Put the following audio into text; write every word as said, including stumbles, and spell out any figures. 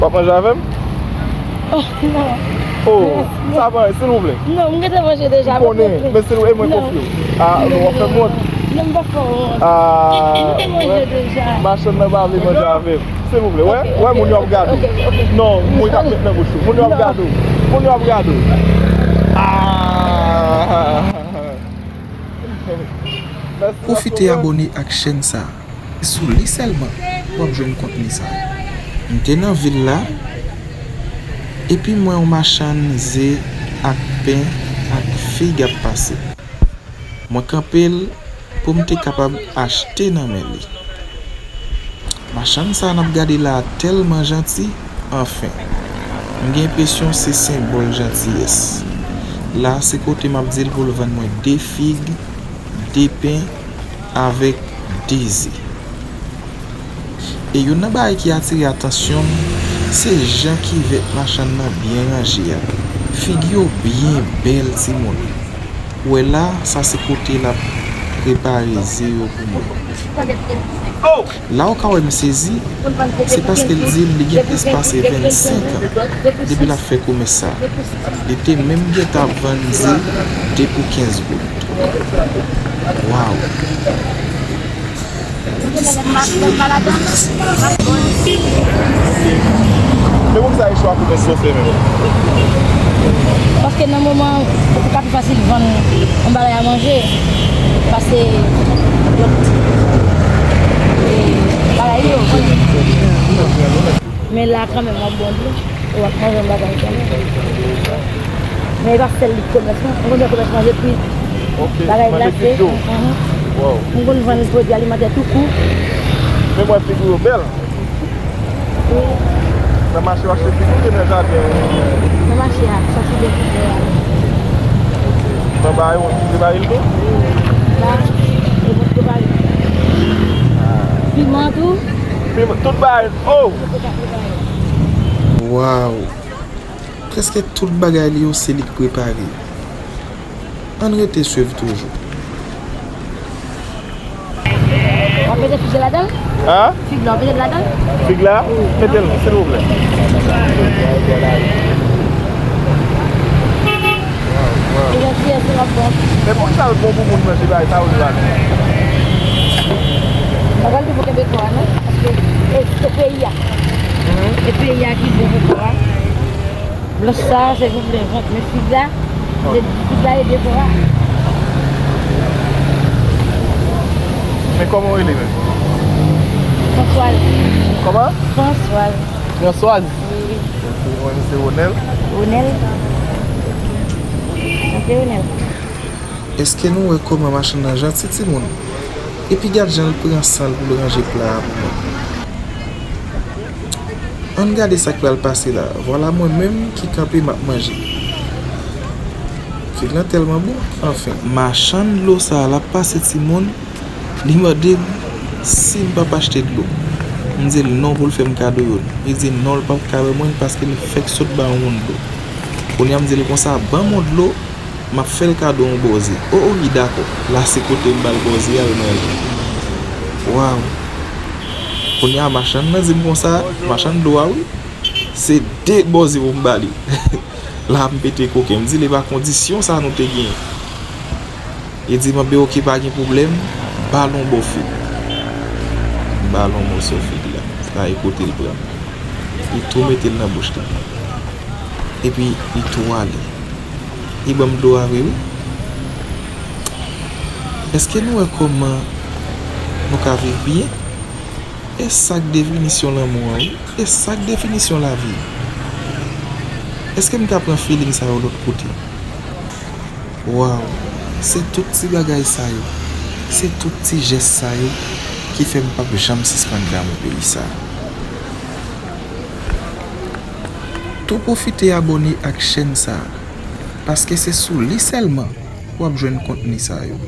W ap manje avè m? Oh, non. Oh, sa va, silvouplè. Non, m gentan manje deja. M konnen, men silvouplè, e mwen konfye w. Ah, non, w ap fè m wont. Non, m pa fè w wont. Ah, m gentan manje deja. Machann nan pa vle manje avè m. Silvouplè, wè, wè, moun yo ap gade w. Non, moun yo ap met nan bouch ou. Moun yo ap gade w. Moun yo ap gade w. Ah. Pwofite abòne ak chèn sa a. Sou li sèlman w ap jwenn kontni sa yo. M te nan vil la, epi m wè yon machann ze ak pen ak fig ap pase. Mwen kanpe l pou m te kapab achte nan men li. Machann sa a n ap gade la a tèlman janti, anfen. M gen enpresyon se senbòl jantiyès. La a se kote m ap di l pou l vann mwen de fig, de pen avèk de ze. E youn nan bagay ki atire atansyon m, se jan kivèt machann nan byen ranje a. Figi yo byen bèl, timoun. Ou wè la, sa se kote l ap prepare ze yo pou mwen. La ou ka wè m sezi, se paske l di m li gen plis pase vennsenk an depi l ap fè komès sa. Li te menm gentan ap vann ze de pou kenz goud. Waw! Men poukisa e chwa komès yo fè menm? Paske nan moman, ou ka pi fasil vann yon bagay a manje pase lòt, e, bagay yo. Men la kanmenm w ap bon dlo, w ap manje yon bagay kanmenm. Men e pa sèl li komès non. Mwen konn fè komès manje pri bagay glase. Mhm. M konn vann pwodui alimantè tou kou. Men mwen figi yo bèl. Wi. Nan mache w achte figi oubyen nan jaden? Nan mache a, sa se de figi a. Nan bayon, se bayon tou? Ba, e bon, se bayon. Piman tou. Piman, tout bayon. Oh! Waw! Prèske tout bagay li yo se li k prepare. Ann rete swiv toujou. W ap mete fig la ladan l? Hein? Fig la, w ap mete l ladan l? Fig la? Mete l, silvouplè. E jantiyès ou ap bon. Men poukisa l bon pou moun manje bagay sa yo li pa bon? Bagay li pou kenbe kò a non, paske e, e peyi a. E peyi a ki bon pou kò a. Blanch sa, se pou plen vant, men fig la, se fig la ede kò a. Men kòman w rele menm? Françoise. Kòman? Françoise. Françoise? Wi, wi. Mwen se Ronel. Ronel? Mwen se Ronel. Èske nou wè kòman machann nan janti, timoun? Epi gad jan l pran san l pou l ranje pla a pou mwen. Ann gade sa k pral pase la. Vwala mwen menm ki kanpe m ap manje. Fig lan tèlman bon, anfen. Machann dlo sa a, l ap pase timoun, li mande m si m p ap achte dlo. M di l non pou l fè m kado youn. Li di non, l p ap ka ban mwen l paske l fèk sot ba yon moun dlo. Kounye a m di l konsa, ban m yon dlo, m ap fè l kado yon bòze. O, o, wi, dakò. La se kote m ba l bòze a, l manje. Waw! Kounye a, machann nan di m konsa, machann dlo a, wi, se de bòze pou m ba li. La, m pete koken. M di l, e pa kondisyon sa nou te genyen. Li di m, anben, oke, pa gen pwoblèm, ba l yon bò fig. M ba l yon mòso fig la. Sa e kote l pran. Li tou mete l nan bouch li. Epi, li tou ale. Li ban m dlo a vre, wi. Èske nou wè kòman nou ka viv byen? E sa k definisyon lanmou an, wi. E sa k definisyon lavi. Èske m ka pran feeling sa yo lòt kote? Waw, se tout ti bagay sa yo, se tout ti jès sa yo ki fè m p ap janm sispann damou peyi sa a. Tou pwofite abòne ak chèn sa a, paske se sou li sèlman w ap jwenn kontni sa yo.